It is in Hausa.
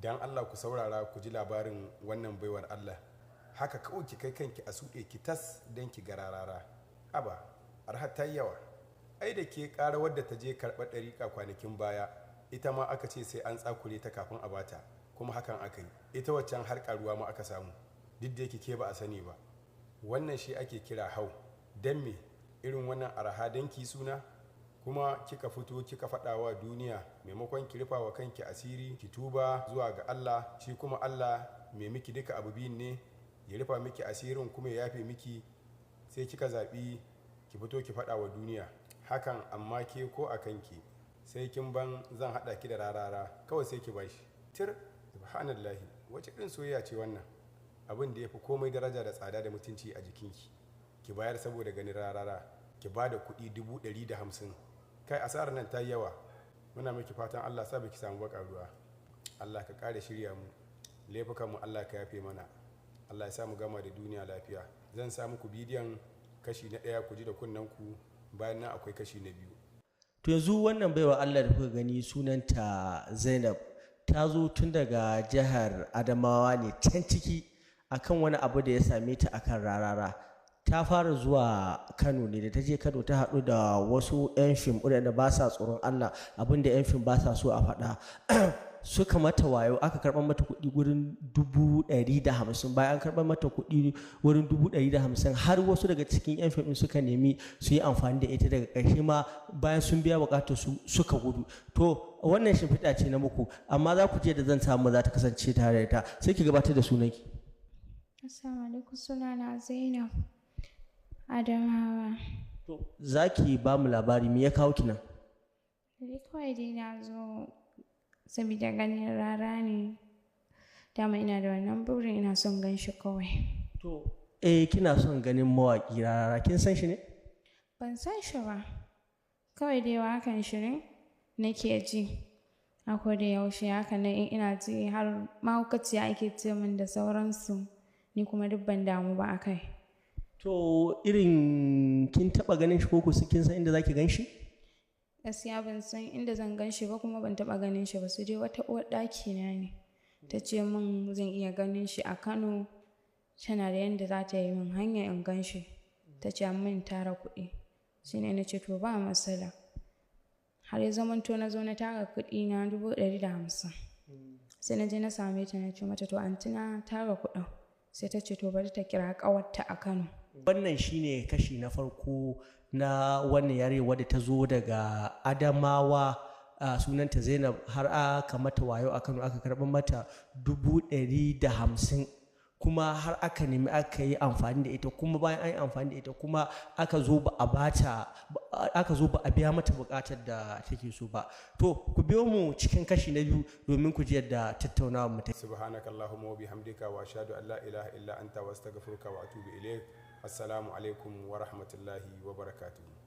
Dan Allah ku saurara ku ji labarin wannan baiwar Allah. Haka kawai ki kai kanki a suɗe ki tas don ki ga Rarara. Haba, arha ta yi yawa. Ai da ke ƙara wadda ta je karɓar ɗariƙa kwanakin baya, ita ma aka ce sai an tsakure ta kafin a bata, kuma hakan aka yi. Ita waccan har ƙaruwa ma aka samu, duk da yake ke ba a sani ba. Wannan shi ake kira hau. Dan me irin wannan arha don ki suna? Kuma kika fito kika faɗa wa duniya, maimakon ki rufa wa kanki asiri ki tuba zuwa ga Allah, shi kuma Allah mai miki duka abu biyun ne, ya rufa miki asirin kuma ya yafe miki, sai kika zaɓi ki fito ki faɗa wa duniya hakan. Amma ke ko a kanki sai kin ban zan haɗa ki da Rarara kawai sai ki bashi. Tir, subhanallahi, wace irin soyayya ce wannan? Abin da ya fi komai daraja da tsada da mutunci a jikinki ki bayar saboda ganin Rarara, ki ba da kuɗi 150,000. Kai, asarar nan ta yi yawa. Muna miki fatan Allah sa baki samu baka ruwa. Allah ka kare shirya mu, laifukan mu Allah ka yafe mana, Allah ya sa mu gama da duniya lafiya. Zan sa muku bidiyon kashi na ɗaya ku ji da kunnen ku, bayan nan akwai kashi na biyu. To yanzu wannan baiwa Allah da kuka gani sunanta Zainab, ta zo tun daga jihar Adamawa ne can ciki akan wani abu da ya same ta akan Rarara. Ta fara zuwa Kano ne, da ta je Kano ta haɗu da wasu 'yan fim waɗanda ba sa tsoron Allah, abinda 'yan fim ba sa so a faɗa. Suka mata wayo, aka karɓar mata kuɗi wurin 150,000. Bayan an karɓar mata kuɗi wurin 150,000, har wasu daga cikin 'yan fim ɗin suka nemi su yi amfani da ita. Daga ƙarshe ma bayan sun biya buƙatar su suka gudu. To wannan shimfiɗa ce na muku, amma za ku je da zan samu za ta kasance tare da ta. Sai ki gabatar da sunanki. Assalamu alaikum, sunana Zainab Adamawa. To za ki ba mu labari me ya kawo ki nan? Dai kawai dai na zo saboda ganin Rara ne. Dama ina da wannan burin, ina son gan shi kawai. To eh, kina son ganin mawaƙi Rarara, kin san shi ne? Ban san shi ba. Kawai dai wakan shi ne nake ji. A koda yaushe haka nan in ina ji har mahaukaciya ake ce min da sauransu. Ni kuma duk ban damu ba a kai. To irin kin taɓa ganin shi ko ko kin san inda zaki gan shi? Gaskiya ban san inda zan gan shi ba, kuma ban taɓa ganin shi ba, sai dai wata uwar ɗaki na ne ta ce min zan iya ganin shi a Kano, tana da yanda za ta yi min hanya in gan shi. Ta ce min tara kuɗi. Shi ne na ce to ba matsala. Har ya zamanto na zo na tara kuɗi na 150,000. Sai na je na same ta na ce mata to anti, na tara kuɗin. Sai ta ce to bari ta kira ƙawarta a Kano. Wannan shine kashi na farko na wannan yare wadda ta zo daga Adamawa, sunanta Zainab, har aka mata wayo a Kano aka karɓar mata 150,000, kuma har aka nemi aka yi amfani da ita, kuma bayan an yi amfani da ita kuma aka zo ba a bata, aka zo ba a biya mata buƙatar da take so ba. To ku biyo mu cikin kashi na biyu domin ku ji yadda tattaunawa mu take. Subhanaka allahumma wa bihamdika, wa ashhadu an la ilaha illa anta, wa astaghfiruka wa atubu ilaik. Assalamu alaikum wa rahmatullahi wa barakatuh.